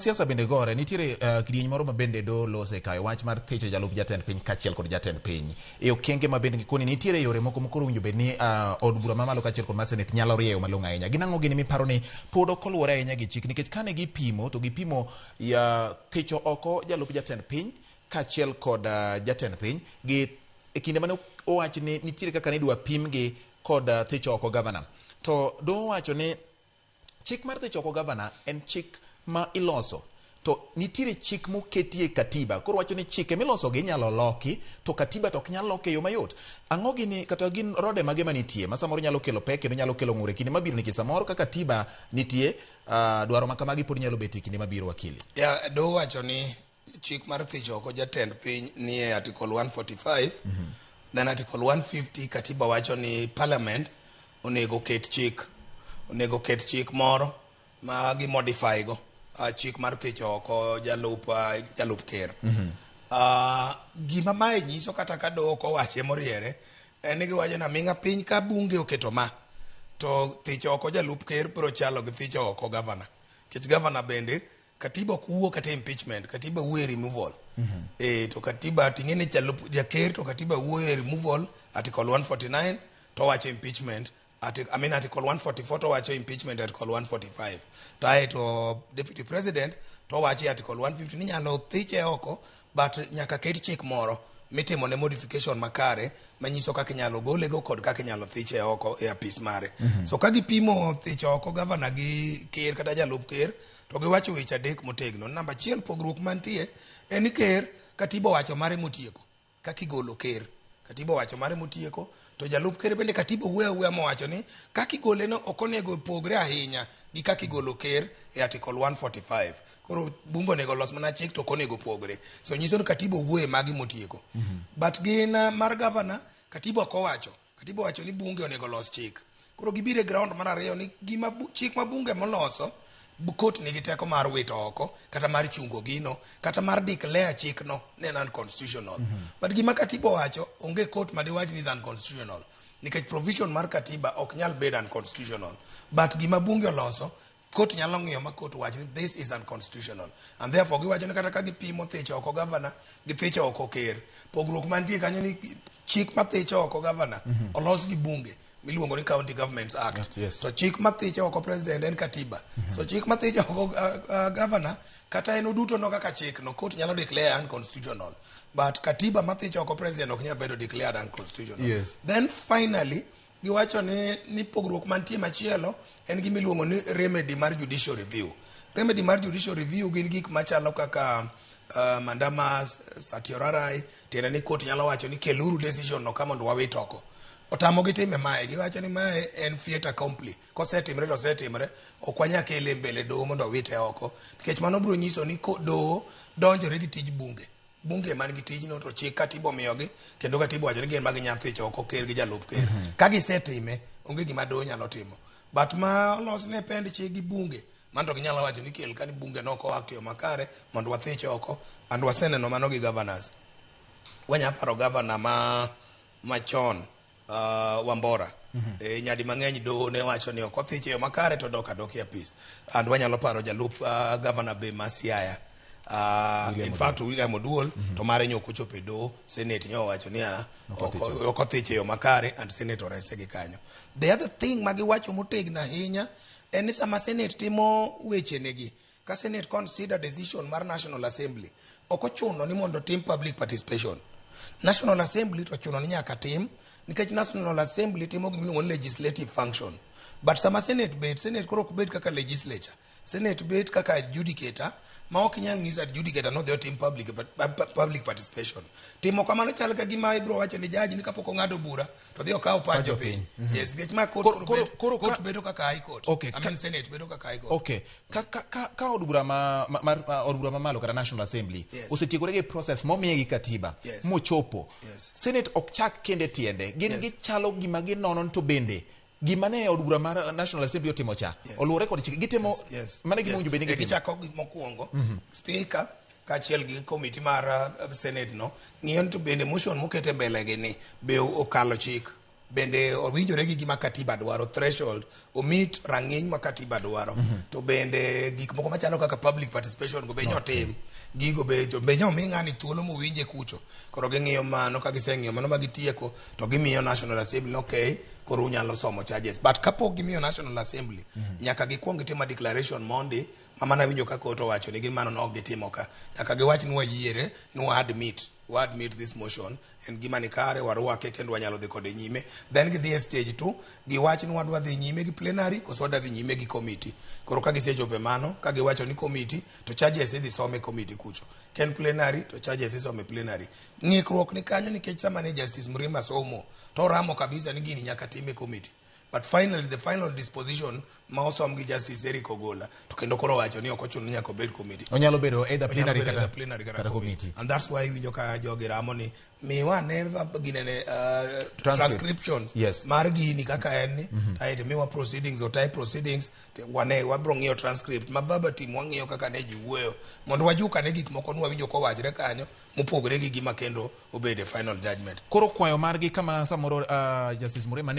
Siasa bende gore, nitiere kidieny moro ma bende do lose kayo wach mar thicho jalup jatend piny kaachiel kod jatend piny. E okenge ma bende gikoni nitiere yore moko makoro owinjo bed ni od bura mamalo kaachiel kod mar senate nyalo rieyo malong'o ahinya. Gin ang'o gini miparo ni pod ok oluwore ahinya gi chik nikech kane gipimo to gipimo ya thicho oko jalup jatend piny kaachiel kod jatend piny gi e kinde mane owach ni nitiere kaka nidwa pimgi kod thicho oko gavana. To doho owacho ni Chik mar dhi choko gavana en chik ma iloso to nitiere chik moketie katiba. Koro wacho ni chike miloso gi inyalo loki to katiba to ok nyal loki e yo mayot. Ang'o gini kata gin rode mage manitie ma samoro nyalo kelo pek kendo nyalo kelo ng'ur e kinde mabiro nikech samoro ka katiba nitie dwaro ma kamagi pod nyalo betie e kinde mabiro wakili. Ya, doho wacho ni chik mar thicho oko jatend piny nie article 145 Then article 150 katiba wacho ni parliament onego ket chik onego ket chik moro ma gi modify go chik mar thicho oko jalup jalup ker. Gima mae nyiso kata ka doho ok owache moriere en ni giwacho ni aming'a piny ka bunge oketo ma to thicho oko jalup ker biro chalo gi thicho oko gavana nikech gavana bende katiba ok wuo kata impeachment katiba wuoyo e removal to katiba ting'e ni jalup jaker to katiba wuoyo e removal article 149 to wacho impeachment I mean article 144 to wacho impeachment article 145 to ae to deputy president to wacho e article 150 ni nyalo thiche oko but nyaka ket chik moro mitimo ne modification makare manyiso kaka inyalo gole go kod kaka inyalo thiche oko e apis mare. So ka gipimo thicho oko gavana gi ker kata jalup ker to giwacho weche adek motegno. Namba achiel, pogruok mantie en ni ker katiba owacho mare motieko kaka igolo ker. Katiba owacho mare motieko to jalup ker bende katiba owuoyo awuoya mowacho ni kaka igole no ok onego opogre ahinya gi kaka igolo ker e article 145. Koro bunge onego los mana chik to ok onego opogre. So nyiso ni katiba owuoye magi motieko. But gin mar governor katiba ok owacho. Katiba owacho ni bunge onego los chik. Koro gibiro e ground mar ariyo ni gima chik ma bunge moloso court nigi teko mar wito oko kata mar chungo gino kata mar declare chikno ni en unconstitutional. But gima katiba owacho onge court madiwach ni is unconstitutional nikech provision mar katiba ok nyal bedo unconstitutional. But gima bunge oloso court nyalo ng'iyo ma court wach ni this is unconstitutional and therefore giwacho ni kata ka gipimo thicho oko governor gi thicho oko ker pogruok mantie kanyo ni chik ma thicho oko governor olos gi bunge miluongo ni County Governments Act. To chik ma thicho oko president en katiba. So chik ma thicho oko governor kata en oduto no kaka chik no court nyalo declare unconstitutional but katiba ma thicho oko president ok nyal bedo declared unconstitutional. Then finally giwacho ni pogruok mantie machielo en gima iluongo ni remedy mar judicial review. Remedy mar judicial review gin gik machalo kaka mandamus, certiorari, tiende ni court nyalo wacho ni keluru decision no ka mondo wawit oko. Otamogi time mae, giwacho ni mae en fait accompli. Kosetimre to osetimre, ok wanyal kele e mbele doho mondo wite oko. Nikech mano biro nyiso ni doho donjore gi tij bunge. Bunge man gi tijno to chik katiba omiyogi kendo katiba owacho ni gin ma ginyalo thicho oko ker gi jalup ker. Ka gisetime, onge gima doho nyalo timo. But ma olos ne pend chik gi bunge, mano to ginyalo wacho ni kel ka ni bunge ne ok oact e yo makare mondo wathich oko and waseneno mano gi governors. Wanya paro governor ma machon Wambora. Nyadi mang'eny doho ne wacho ni ok othich e yo makare to dok adoka e apis. And wanyalo paro jalup governor be ma Siaya. In fact William Oduol to mare nyo ok ochopo e doho, Senate nyo owacho ni ok othich e yo makare and Senate orese gi kanyo. The other thing ma giwacho motegno ahinya en ni sama Senate timo wechenegi, ka Senate consider decision mar National Assembly, ok ochuno ni mondo otim public participation. National Assembly to ochuno ni nyaka tim, nikech National Assembly timo gima iluongo ni legislative function. But sama Senate bet, Senate koro ok bed kaka legislature. Senate bet kaka adjudicator, ma ok inyal nyiso adjudicator no odhi otim public participation. Timo kamano chal ka gima ibiro wacho ni judge ni kapok ong'ado bura to dhi okaw pach jopiny. Yes, nikech ma court koro court bedo kaka high court. I mean Senate bedo kaka high court. Okay. Ka od bura ma, ma, mar od bura mamalo kata National Assembly osetiekore gi process momiye gi katiba mochopo. Senate ok chak kende tiende. Gin gichalo gima ginono to bende gima ne od bura mar National Assembly otimo cha oluwore kod chik. Gitimo mano e gima owinjo bed ni gitimo. Gichako gi mokwongo speaker kaachiel gi committee mar Senate no ng'iyo ni to bende motion moket e mbele gi ni be okalo chik. Bende owinjore gi gima katiba dwaro, threshold omit rang'iny ma katiba dwaro. To bende gik moko machalo kaka public participation go be nyotim. Gigo be be nyomi ng'ani thuolo mowinje kucho. Koro ging'iyo mano, ka giseng'iyo mano ma gitieko, to gimiyo National Assembly, okay, koro unyalo somo charges. But kapok gimiyo National Assembly, nyaka gikuong gitimo declaration mondi, ma mana winjo ka court owacho ni gin mano nok gitimo ka. Nyaka giwach ni wayiere, ni wa admit wa admit this motion en gima ni kare, warwake kendo wanyalo dhi kode nyime. Then gidhi e stage 2, giwach ni wadwa dhi nyime gi plenary koso wadwa dhi nyime gi committee. Koro ka gisechopo e mano, ka giwacho ni committee, to charges idhi som e committee kucho. Ken plenary, to charges isomo e plenary. Ng'ikruok ni kanyo nikech sama ne Justice Mrima somo, to oramo kabisa ni gini nyaka tim e committee. But finally, the final disposition ma osom gi Justice Eric Ogola, to kendo koro wacho ni ok ochuno ni nyaka obed committee. Onyalo bedo either plenary Onyalo bedo kata, either plenary kata kata committee. committee. And that's why iwinjo ka jogi ramo ni miwa ne ginene Transcript. transcriptions mar gini kaka en ni, aeto miwa proceedings or type proceedings, wane wabro ng'iyo transcript ma verbatim, wang'iyo kaka ne ji wuoyo mondo wajuk ane gik moko nwawinjo kowachre kanyo mopogore gi gima kendo obedo e final judgment. Koro kwayo margi kama samoro Justice Murima